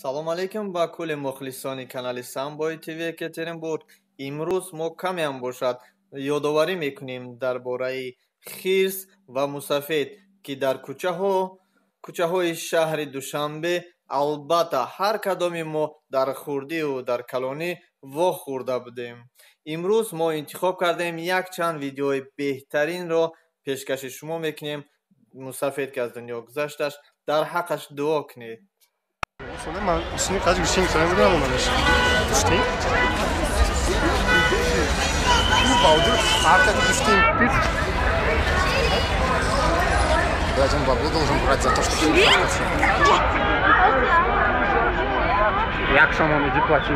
Салом алейкум ба кулли мухлисони канали Самбой ТВ Екатеринбург. Имрӯз мо камеам бошад ёдоварӣ мекунем дар бораи хирс ва мусафед, ки дар кӯчаҳои шаҳри Душанбе албатта ҳар кадоми мо дар хурдиву дар калонӣ вохӯрда будем. Имрӯз мо интихоб кардем якчанд видеои беҳтаринро пешкаши шумо мекунем. Мусафед ки аз дунё гузашташ, дар ҳаққаш дуо кунед. Блядь, он бабло должен брать за то, что ты заплатил. Як сам он, иди плати.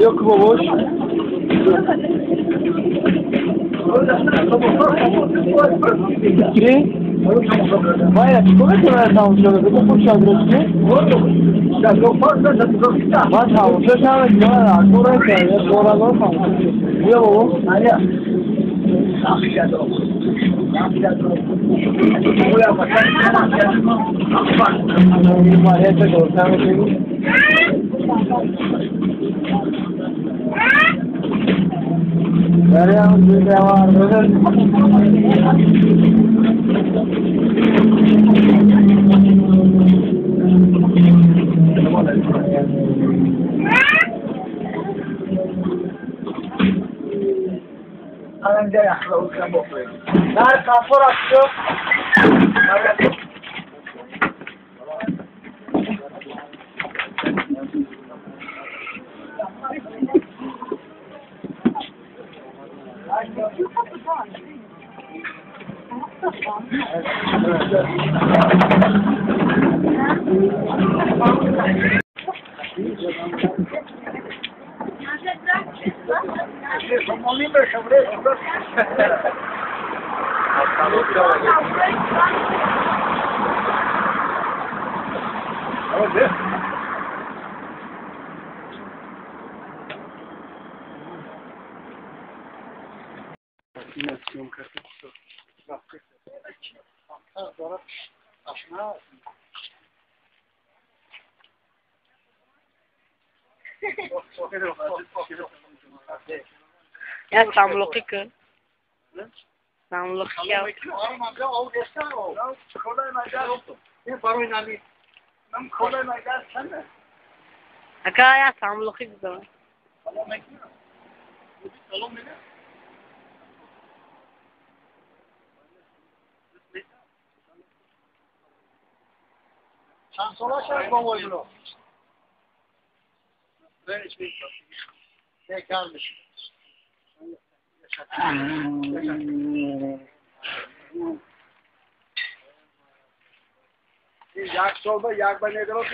Yok baboş. Vai, como é que vai estar um jogo? Eu vou puxar o grande. Mas não, você sabe que agora é agora não tá. Eu vou. Ya samluqi ku. Samluqi ya. Aka ya samluqi ku. Як солба як ба недород.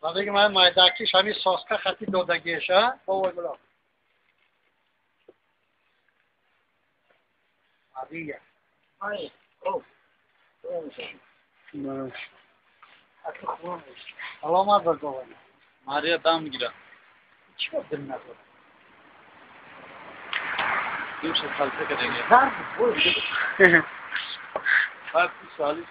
Вақте ки ман майдакиш ҳамин соска хати додагиша, бовой муло. Мария. Ай, о. Саломат бош бобо. Мария дам гира. Чӣ кор дил надорад? Димша салфе кадаги. Зарб бой. Баъд суали.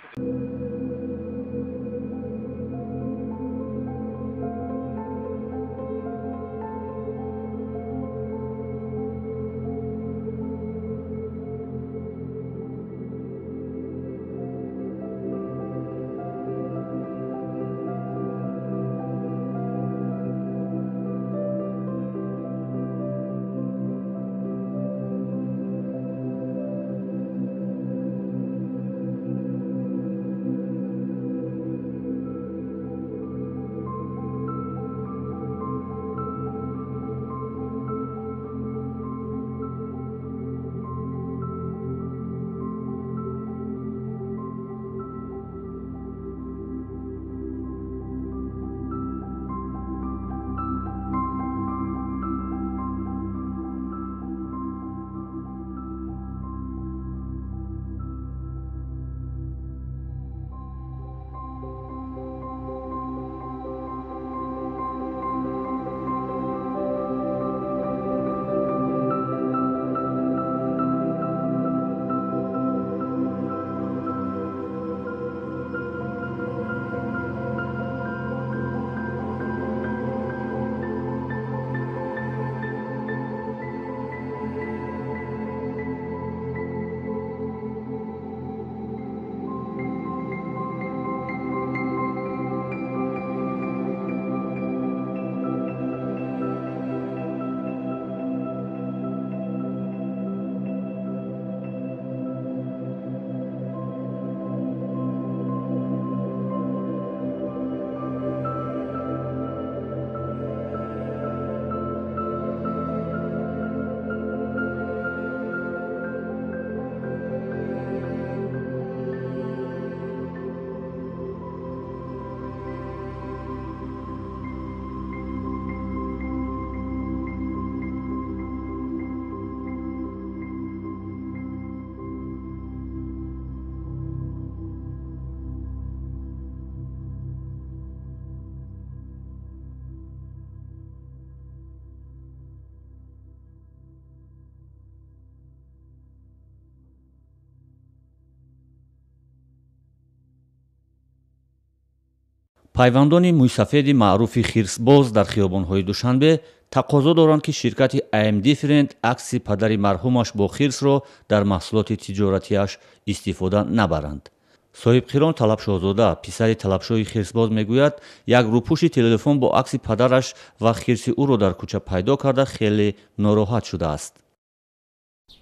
Пайвандони мӯйсафеди маъруфи хирсбоз дар хиёбонҳои Душанбе тақозо доранд, ки ширкати I'm Different акси падари марҳумаш бо хирсро дар маҳсулоти тиҷоратиаш истифода набаранд. Соҳибқирон Талабшоҳзода, писари Талабшоҳи хирсбоз, мегӯяд, як рӯпӯши телефон бо акси падараш ва хирси ӯро дар кӯча пайдо карда хеле нороҳат шудааст.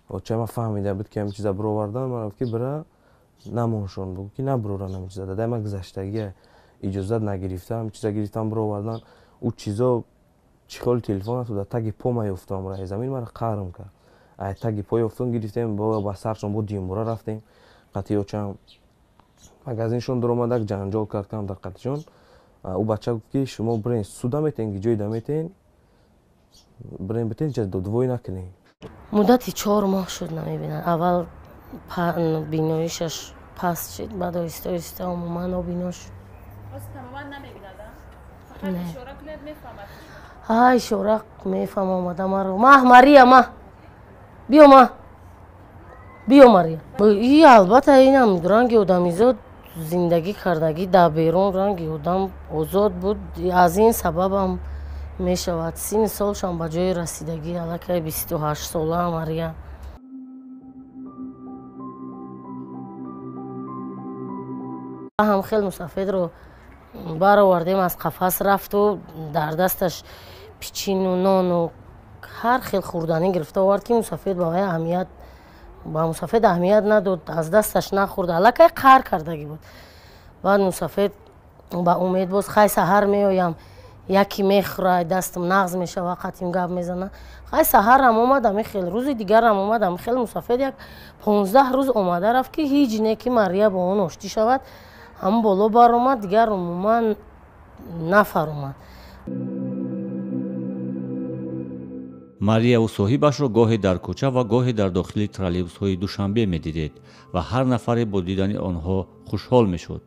Оча ман фаҳмида буд, ки ҳамин чиза бировардан, ман гуфт, ки бира намоншон, бугӯ ки набуроран ҳамин чиза. Дадай ман гузаштагия иҷозат нагирифта, ҳамин чиза гирифтам, бировардан. Ӯ чизо чӣ холи телефон аст, дар таги по ма ёфтам, раи замин мара қарм кард. Ай таги по ёфтам, гирифтем, ба саршон бо димбура рафтем. Қатъи очам магазиншон дуромадак, ҷанҷол кард кам дар қатъишон. Ӯ бача гуфт, ки шумо бирен суда метен, ки ҷойда метен, бирен битен, ча додвой накунем. Муддати 4 моҳ шуд намебинад. Аввал биноишаш паст шуд, баъд оҳиста оҳиста умуман нобино шуд. Ҳа, ишора мефаҳма, омада маро: «Маҳ, Мария, маҳ, биё, маҳ, биё, Мария». И албатта, инам ранги одамизод зиндагӣ кардагӣ, дар берун ранги одам озод буд. Аз ин сабабам Мешавад. Синни солшам ба ҷои расидагӣ, аллакай 28 сола Мария. Ҳам хел мусафедро баровардем, аз қафас рафту дар дасташ пичину нону ҳар хел хӯрданӣ гирифта овард, ки мусафед ба вай аҳамият, ба мусафед аҳамият надод, аз дасташ нахӯрд, аллакай қаҳр кардагӣ буд. Баъд мусафед ба умед боз хай саҳар меоям, яке мехӯрад, дастам нағз мешава, қатим гап мезана. Хай саҳарам омадам, хел рӯзи дигарам омадам, хел мусафед як 15 рӯз омада рафт, ки ҳеҷ не ки Мария бо он оштӣ шавад. Ҳам боло баромад, дигар умуман нафаромад. Марияву соҳибашро гоҳе дар кӯча ва гоҳе дар дохили троллейбусҳои Душанбе медидед ва ҳар нафаре бо дидани онҳо хушҳол мешуд.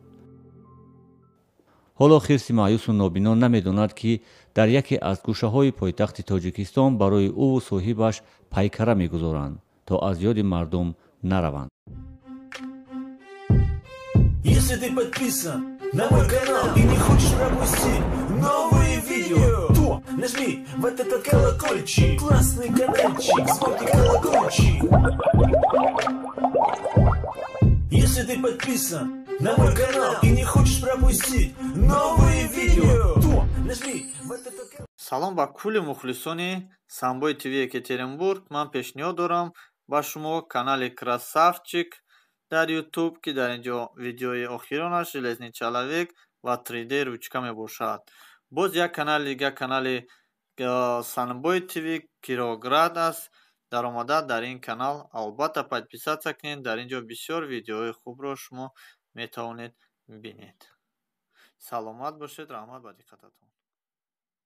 Ҳоло хирси маъюсу нобино намедонад, ки дар яке аз гӯшаҳои пойтахти Тоҷикистон барои ӯву соҳибаш пайкара мегузоранд, то аз ёди мардум нараванд. Если ты подписан на мой канал и не хочешь пропустить новые видео, то нажми вот этот колокольчик, классный каналчик, звонкий колокольчик. Если ты подписан на мой канал и не хочешь пропустить новые видео, то нажми вот этот колокольчик. Салом ба кулли мухлисони Самбой ТВ Екатеринбург. Ман пешниҳод дорам ба шумо канали Красавчик дар YouTube, ки дар инҷо видеои охиронаш Железный человек ва 3D ручка мебошад. Боз як канали дига, канали Санбой ТВ Кировоград аст. Даромада дар ин канал албатта подписаться кунед. Дар инҷо бисёр видеоҳои хубро шумо метавонед бинед. Саломат бошед, раҳмат ба диққататон.